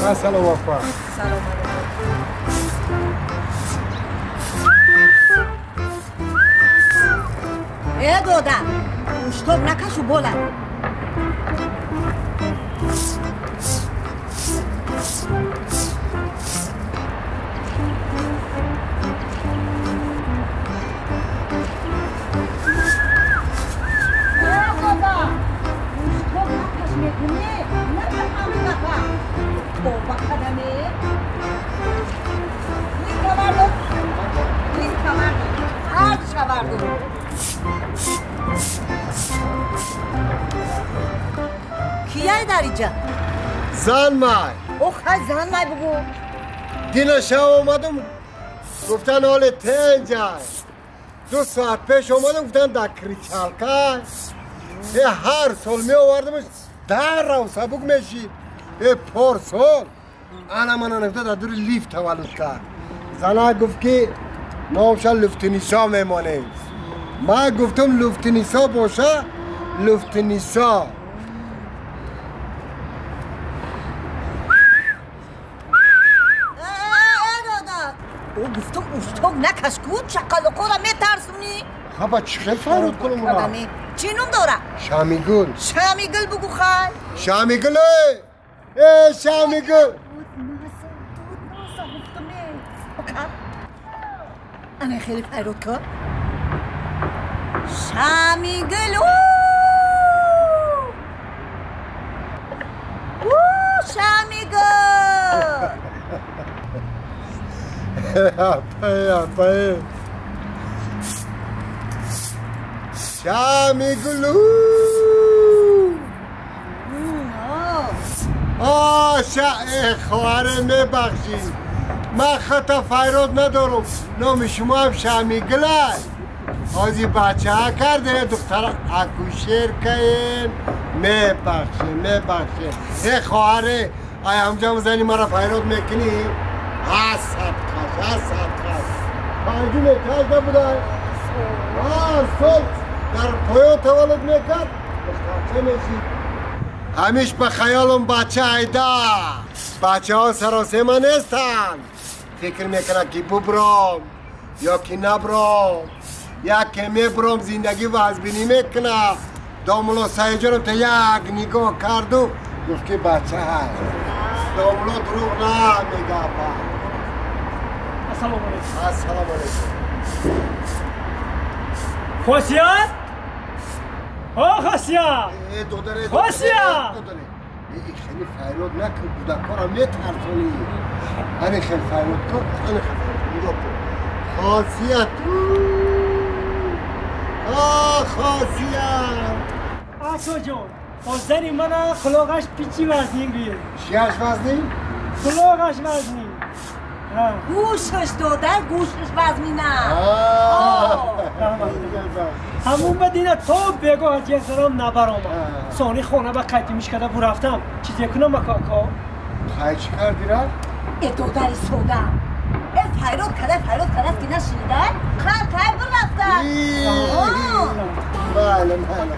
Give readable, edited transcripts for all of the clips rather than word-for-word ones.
السلام علیکم. سلام علیکم. ای دودا اشتاب نکشو بلند. کیای در اینجا؟ زن مای. اوه زن مای بگو. دینا شب اومدم گفتن حال تنجای. 2 ساعت پیش اومدم گفتن در کریچالکای. هر سال می آوردمش در رو سبک میشید. پر سال انا من نگفته در دور لیفت تولد کرد. زنه گفت که نامش لفتنیسا میمانه. من گفتم لفتنیسا باشه لفتنیسا. او گفتم اشتاق نکش کو چقلقو را میترسونی. خب چه خیلی فرود کنم را؟ چی نوم داره؟ شامیگل. شامیگل بگو خال. شامیگل ای شامیگل. انا خیلی فرود کن. شامیگل او او شامیگل. اپای شامیگلو. آه خواهر میبخشید من خطا فیرود ندارم. نام شما هم شامیگل آزی بچه ها کرده دختر اکوشیر کهیم. میبخشه میبخشه. ای خواهره ای همجا مزنی مرا فیرود میکنی؟ عصب خش عصب خش پنجون احتیاج نبوده. هر سال در پایان تولد میکرد دخترچه میشید. همیش به خیالم بچه ایده. بچه ها سراسیمه نیستن. فکر میکنن که ببرم یا که نبرم. یک که میبرم زندگی وزبینی میکنه. داملا سعی جانم تا یک نگاه کرد و گفت که بچه هست. داملا دروغ نمیگه. السلام علیکم. السلام علیکم. خاصیت؟ ها خاصیت. دودره خاصیت. ای خیلی فریاد نکن کودک‌ها را میترسونی. انا خیلی فریاد کن. انا خیلی فریاد کن. خاصیت. آه خاصیت. آسو جان زنی من خلاقش پیچی وزنی گویه. چیش وزنی؟ خلاقش وزنی. گوشش داده گوشش وزنی نه. همون بدینه تا بگو هجی سلام نبرام. سانی خانه با قدیمیش کرده برفتم چیزی کنم کاکا. خواهی چی کردی را؟ ای دادری سوده ای فیرود کرده فیرود کرده که نشنیده خیلی خیلی برفتم. بله بله.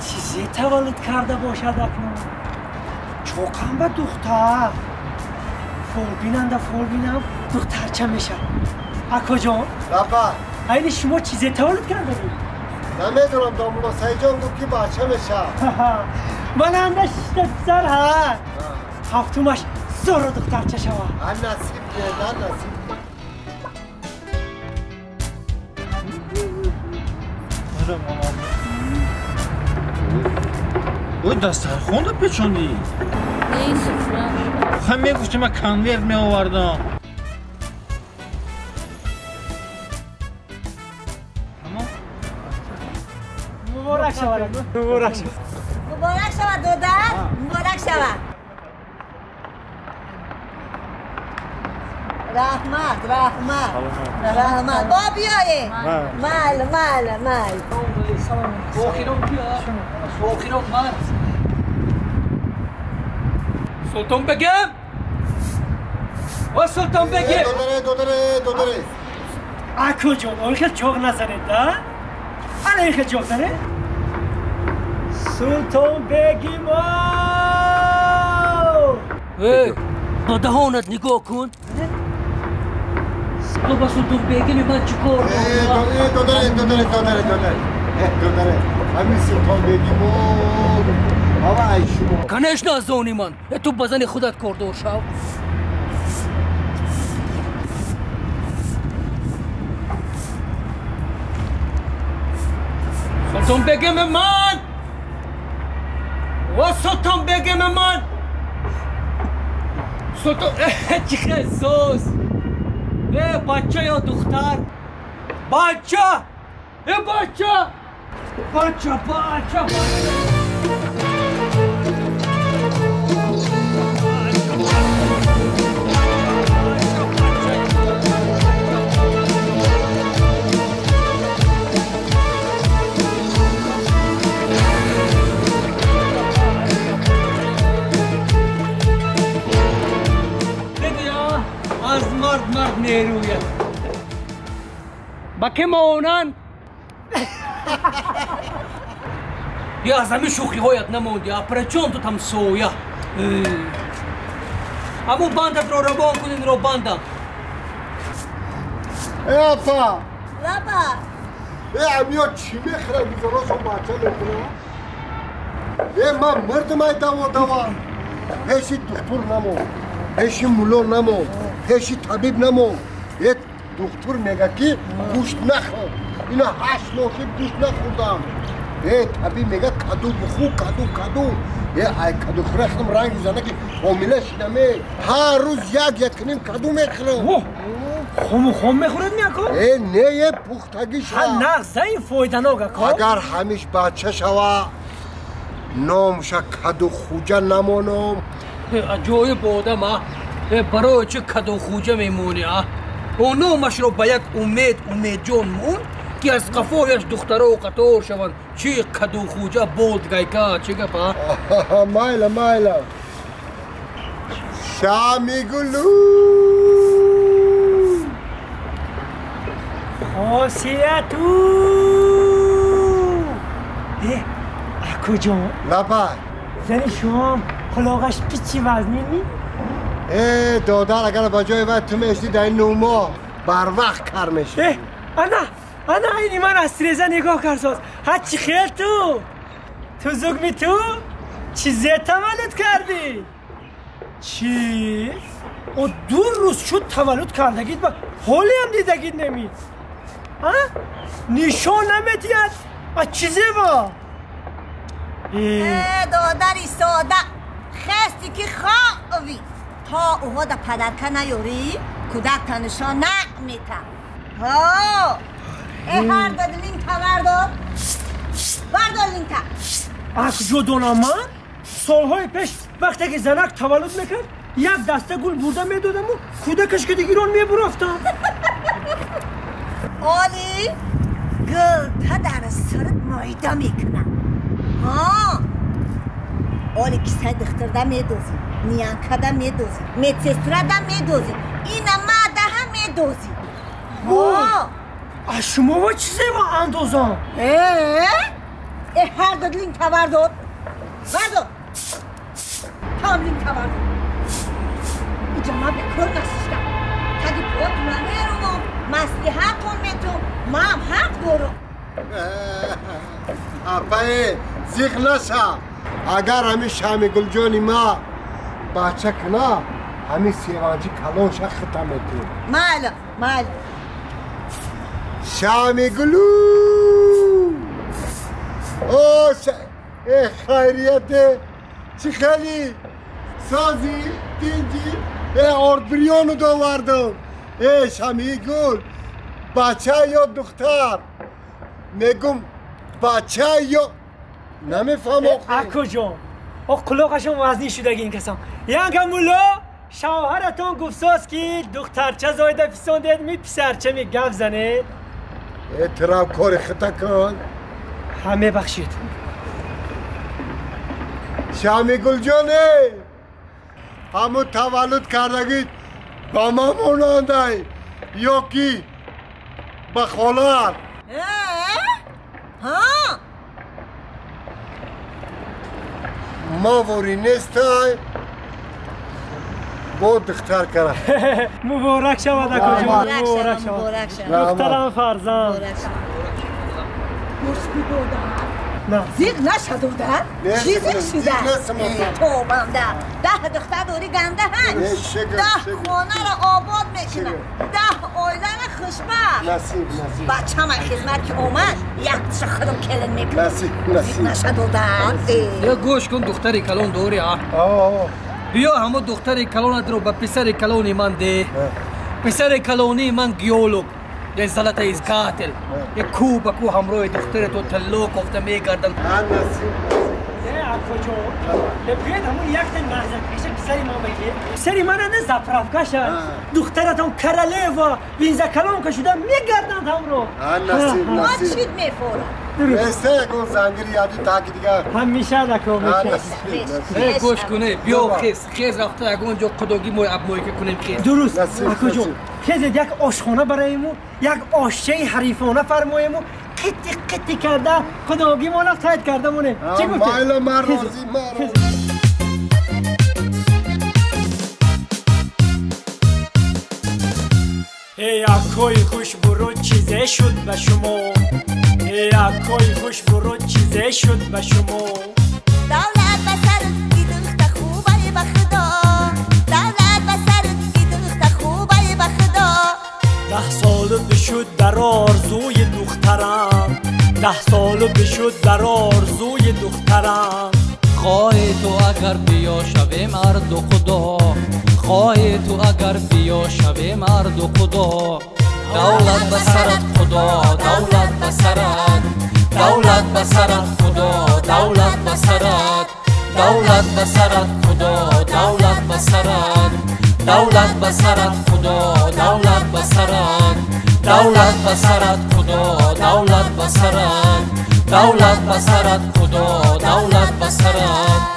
چیزی تولد کرده باشد اکنون چوکم به دختر فولبینم فولبینم دخترچه میشه. اکا جان بابا اینی شما چیزی تولد کرده بود؟ نمیدونم داملا سعی جان گفت که بچه میشه. من هم شش پسر هست هفتمش زور دخترچه شود. نصیب نه نصیب. او دسترخوان رو پیچوندی؟ نه سفره. خب میگفتی من کنورت میآوردم. مبارک شود. مبارک شود. مبارک شود دادر. مبارک شود. Раҳмат, раҳмат. Раҳмат. Бо биёе. Майли, майли, майли. Охирон кия? Охирон ман. Султон бегим! О Султон бегим! Додаре, додаре, додаре. Ако ҷон, он хел чоғ назанед, да? Ана ин хел чоғ занед? Султон бегим! Эй, ба даҳонат нигоҳ кун. Ту ба Султон бегими ман чӣ кор дорам? Додаре, додаре, додаре, додаре. Додаре, ҳамин Султон бегимо. Ава ай шумо. Конечно, аз они ман. Ту ба зани худат кордор шав. Султон бегими ман! О Султон бегими ман! Султон... Чӣ хел соз! Э, бача ё духтар? Бача! Э, бача! Бача, бача, бача! Аз мард мард мерӯяд. Ба ке монанд? Я аз ҳамин шӯхиҳоят намонди. А при чём тут ҳамсоя? Ҳамун бандатро равон кун, инро бандам. Э, апа! Лаба! Э, амиё чӣ мехӯрад? Бизоросо бача мекунад? Э, ман мурдам ай даво дава. Пеши духтур намон, пеши мулло намон, пеши табиб намон. Э, духтур мега ки гӯшт нахӯр. Ина 8 моҳ гӯшт нахӯрдам. Э, табиб мега каду бухӯ, каду, каду. Э, ай каду хӯрахтам ранги зана ки ҳомила шидаме. Ҳар рӯз як якним каду мехӯрам. Хому хом мехӯрад ми ако? Э, не, э, пухтагиша. Ҳа, нағз, ин фоиданок ако. Агар ҳамиш бача шава, номша каду хуҷа намонам. Аҷоиб одам, а? Барои чӣ каду хуҷа мемонӣ, а? О номашро ба як умед, умедҷон мон, ки аз қафояш духтаро қатор шаванд. Чӣ каду хуҷа болд гайка, чӣ гап, а? Майла, майла. Шамигулу! Хосияту! Э, ако ҷон. Лабай. Зани шумо құлоғаш пичи вазнин ми? Э, додар, агар ба ҷои вай ту мешди дар ин 9 моҳ барвақт кар меши. Э, ана, ана ини ман аз тиреза нигоҳ карсоз. Ҳа чӣ хел ту? Ту зугми ту? Чизе таваллуд кардӣ? Чӣ? О 2 рӯз шуд таваллуд кардагит ба ҳолиам дидагит неми. А? Нишон наметиҳад? А чизе ба? Э, додари сода, хасти ки хови. То ӯҳода падарка наёрӣ, кӯдак та нишон намета. Ҳо! Э, ҳар дод линта бардор. Бардор линта. А куҷо донам ман? Солҳои пеш вақте ки занак таваллуд мекард, як даста гул бурда медодаму кӯдакаш ки дигирон мебурафтам. Оли, гул та дар сарат майда мекунад. Ҳо! Оли кисаи духтарда медозӣ, ниянкада медозӣ, медсестрада медозӣ, ина мадаҳа медозӣ. Ҳо! А шумо ва чизе ва андозам? Э? Э, ҳар дод линта бардор. Бардор. Там линта бардор. Иҷа ман бекор насиштам. Таги пот намеровам, маслиҳатон метум, ман ҳақ дорам. Апае, зиқ наша. Агар ҳамин Шамигулҷони ма бача куна, ҳамин севанҷи калонша хита метем. Майли, майли. Шамигулу! О, э, хайрияте! Чӣ хели? Сози, тинҷи? Э, ордбирёну довардам. Э, Шамигул, бача ё духтар? Мегум, бача ё... Намефаҳмам. Ако ҷон, о құлоқашон вазнин шудаги ин касон. Янга мулло, شوهرتون گفت که دخترچه زایده فیسوندید می پسرچه می گپ زنید. اعتراف کار خطا کن. همه بخشید. شامی گل جانه همون تولد کردگید با ما ماننده یا کی به خالت. ها ما وری نیستای با دختر کرد. مبارک شود اکا جان. مبارک شود. دخترم فرزند. نه زیغ نشد ده چی زیغ شده؟ تو بنده 10 دختر داری گنده هن 10 خانه را آباد میکنه 10 آیله را خوشبخت. نصیب نصیب. بچه من خدمت که اومد یک تشه خودم کلن میکنم. نصیب نصیب. نشد ده. یا گوش کن دختری کلون دوری ها. بیا همو دختری کلونت رو به پسر کلونی من ده. پسر کلونی من گیولوگ یه زلطه از قاتل یه کو به کو همراه دختر تو تلو کفته میگردن. نصیب. اکا جان بیاید همون یک تا نغزه کشه پسری ما بگیر. پسری من نه زپرافکه شد. دخترتون کرله و وینزه کلام که شده میگردند همراه. نصیب نصیب. ما چید میفورم. نیسته یکون زنگیری یادی تاکی دیگه. همیشه اکا میشه. گوش کنه بیا خیز خیز رفته اگه اونجا قدوگی موی اب که کنیم خیز. درست اکا جان. خیز یک آشخانه برایمو یک آشچه حریفانه فرمایمو قطی قطی کرده خداگی مالا تایید کرده مونه. چی گفتی؟ مایل من راضی من راضی. ای اکای خوش برو چیزه شد به شما. ای اکای خوش برو چیزه شد به شما. دولت به سرت بی دختر خوبه به خدا. دولت به سرت بی دختر خوبه به خدا. 10 سال بشد در آرزوی دخترم. 10 سال بشد در آرزوی دخترم. خواهی تو اگر بیا شوی مرد و خدا. خواهی تو اگر بیا شوی مرد و خدا. دولت به سرت خدا دولت به سرت. دولت به سرت خدا دولت به سرت. دولت به سرت خدا دولت به سرت. دولت به سرت خدا دولت به سرت. دولت به سرت خدا دولت به سرت. دولت به سرت خدا دولت به سرت.